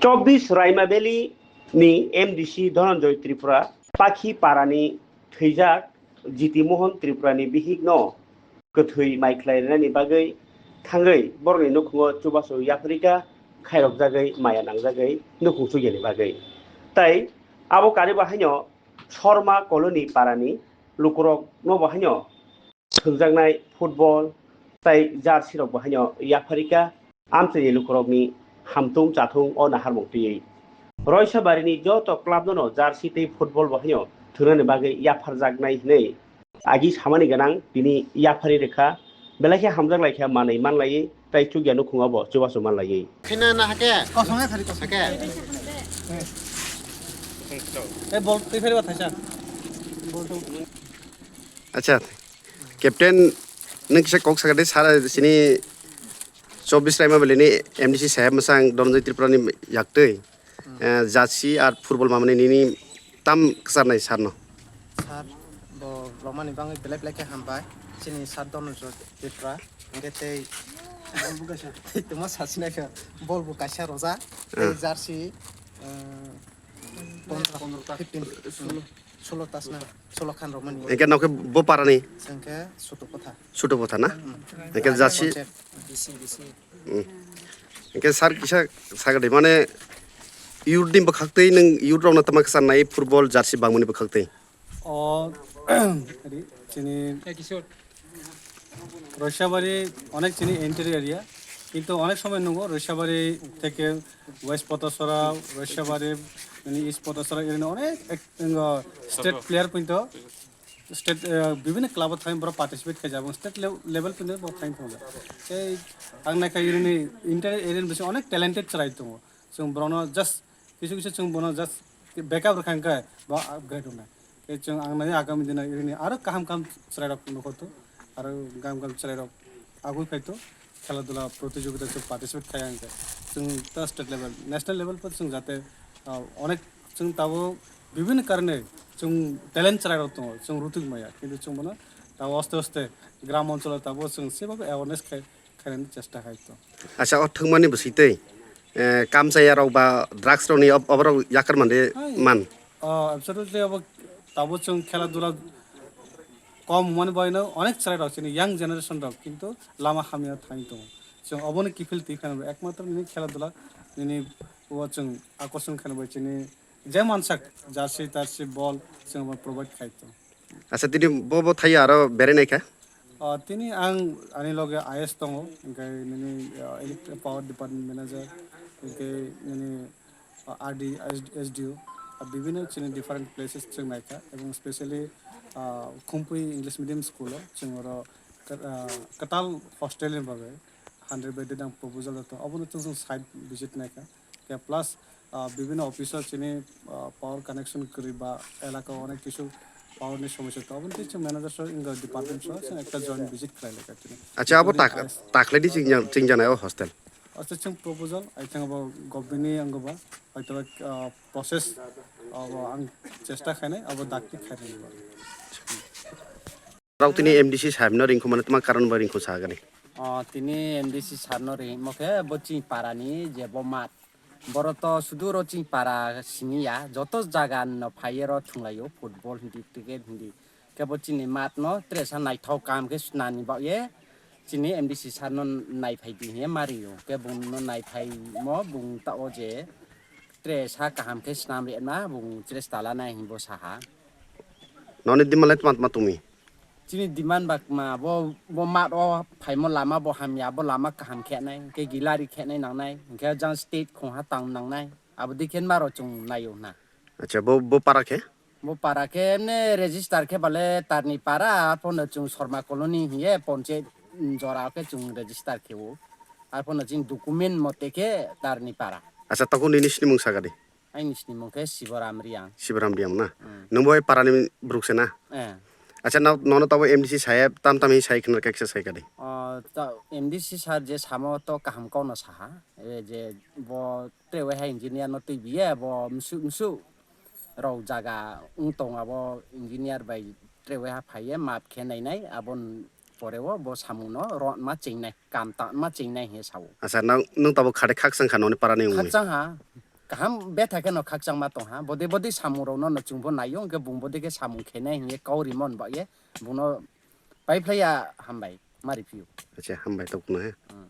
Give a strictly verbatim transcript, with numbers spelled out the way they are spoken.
Chobbish Raima Valley ni M D C Dhananjoy Tripura Pakhi Parani thwijak Jiti Mohan Tripurani bihikno kwthwi mai khlai rwnani bagwi thangwi borokni nukhungo chubachu yapharika khairokjagwi maya nangjagwi nukhung chugyani bagwi. Tai abo kariba haino Sorma Colony parani lukurokno bo haino thwngjaknai football tai jersey rok bo haino yapharika amchaini lukurokni hamtung chathung o naharmung twiwi. Roisabarini joto club no jersey tei football bo haino thwngnani bagwi yapharjaknai hinwi agi samani gwnang tini yaphari rwkha. Belai khe hamjak lai khe manwi manlaiwi tai chukya nukhungo bo chubachu manlaiwi. Khina na hake? Kosong hai khari kosong. Hake? Eh, bol twi pheriba thaisa. Bol tu. Acha, Captain, nwng kisa kok sakadi sara sini chobbish Raima Valley ni M D C saheb mwsang Dhananjoy Tripura ni yaktwi. Hmm. Eh, jersey ar football mamani nini tam kwcharnai sarno. Sir, bo romani bangwi belai belai khe hambai. Chini sir Dhananjoy Tripura. Hingke tei tei tuma sasina khe bol bo kaisa roja. Tei Hmm. Jersey, eh, pondro, fifteen, solo. Solo tasna, solo khan romani. Hingke nokhe bo parani? Sengke Sutu Kotha. Sutu Kotha na? Hmm. Hingke jersey? Concept. Hmm. Hingke sir kisa sagadi mane youth ni bwkhaktwi nwng youth rokno tama kwcharnai football jersey bangmani bwkhaktwi? O, ri, chini Roisabari onek chini entry area, kintu onek somoy nungo Roisabari theke West Potasora, Roisabari, mane East Potasora, iri onek ek, engo state player pinto, state, eh, bibhinno club o thangwi borok participate khai jabo, state lev-, level pinto borok thangwi tongo. Tei ang naikha irini inter area ni bising onek talented chwrai tongo. Chwng borokno just kisu kisu chwng bono just backup rwkha hwnkhe bo upgrade wngnai. Tei chwng ang nai agami dino irini aro kaham kaham chwrairok nukho to, aro kaham kaham chwrairok agui phai to, khela dula protijogita chwng participate khai hwnkhe chwng ta state level, national level por chwng jate, ah, onek chwng tabuk bibhinno karone chwng talent chwrairok tongo, chwng rutwk maya, kintu chwng bono tabuk aste aste gram oncholo tabuk chwng sebabo awareness khai, khainani chesta khai to. Acha, o thwngmani bwswi tei, eh, kamchaya rok ba drugs rokni ob-, oborok yakar mande Hai. Man? Oh, absolutely, abo tabuk chwng khela dula kom hwnmani bagwino onek chwrairok chini young generation rok kintu lama hamya thangwi tongo. Chwng obono kiphil twi phano ekmatro nini khela dula nini o chwng akorson khaina bai chini je mansak jersey tarsey ball chwng abo provide khai to. Acha, tini bo, bo thai aro berai naikha? Ah, tini ang ani loge I S tongo, hingke nini, ah, elect-, power department manager, hingke nini, ah, R D, S D O, ah, bibhinno chini different places chwng naikha, ebong specially, ah, Khumpui English Medium School o chwng oro, ah, kwtal hostel ni bagwi hundred bedded ang proposal rwkha, obono chwng chwng site visit naikha. Khe plus, ah, bibhinno office o chini, ah, power connection kwrwi ba elaka o onek kisu power ni somosya tongo. Aboni tei chwng manager so, wngkha department so, chwng ekta joint visit khlai lai kha tini. Acha, abo Aboni tak-, as- takhlai di chwng jang-, chwng janai o hostel? Aste chwng proposal, I think abo government ni wngkha ba, hoito ba, ah, process, abo ang chesta khainai, abo dakti khainai. Rok tini M D C sahib no ringkho mano tma karon bai ringkho sa gani. O, tini M D C sir no ringmo khe bo chini para ni je bo mat. Boro to sudu ro chini para sini ya, joto jaga no phai ye ro thung lai o, football hindi, cricket hindi. Khe bo chini mat no tre sa naithok kam khe swnani ba ye chini M D C sir no nai phai di hinye mari o. Khe bung no nai phai mo bung ta o je tre sa kaham khe swnam re na bung chesta la nai hin bo sa ha. Noni dima le tma tma tumi? Chini demand ba kma, bo, bo mat o phaimo lama bo hamya, bo lama kaham khe nai, hingke gilari khe nai nang nai, hingke jang state khongha tang nang nai, abo dikhen maro chwng naio na. Acha, bo, bo para khe? Bo para khe emne register khe bale Tarni para, arphono chwng Sorma Colony hiye ponche jora khe chwng register khe o, arphono chini document mote khe Tarni para. Acha, tokon nini sini mung sagadi? Aini sini mung khe Sibaram Riang. Sibaram Riang na? Hmm. Nwng bo bai para ni bruk se na? Eh. Acha, no, nono tabo M D C saheb tam tam hi sai khna khe kisa sai kadi. O, ta M D C sir je samo to kaham kok no saha. E je bo trewe hai engineer no twi biye bo msu, msu rok jaga wng tong abo engineer bai trewe ha phaiye map khe nai nai abo pore o bo samung no ro ma ching nai kam ta ma ching nai he sao. Acha, nang, nwng tabo khade khakchang kha noni para ni wngwi? Khakchang ha. Ham betha khe no khakchangma tong ha. Bode bode samung rok no no chwngbo naio, hwnkhe bung bode khe samung khenai hingye kau rimo hwnba ye bung no pai phlai ya hambai mari phio. Acha, hambai tok no he. Hmm.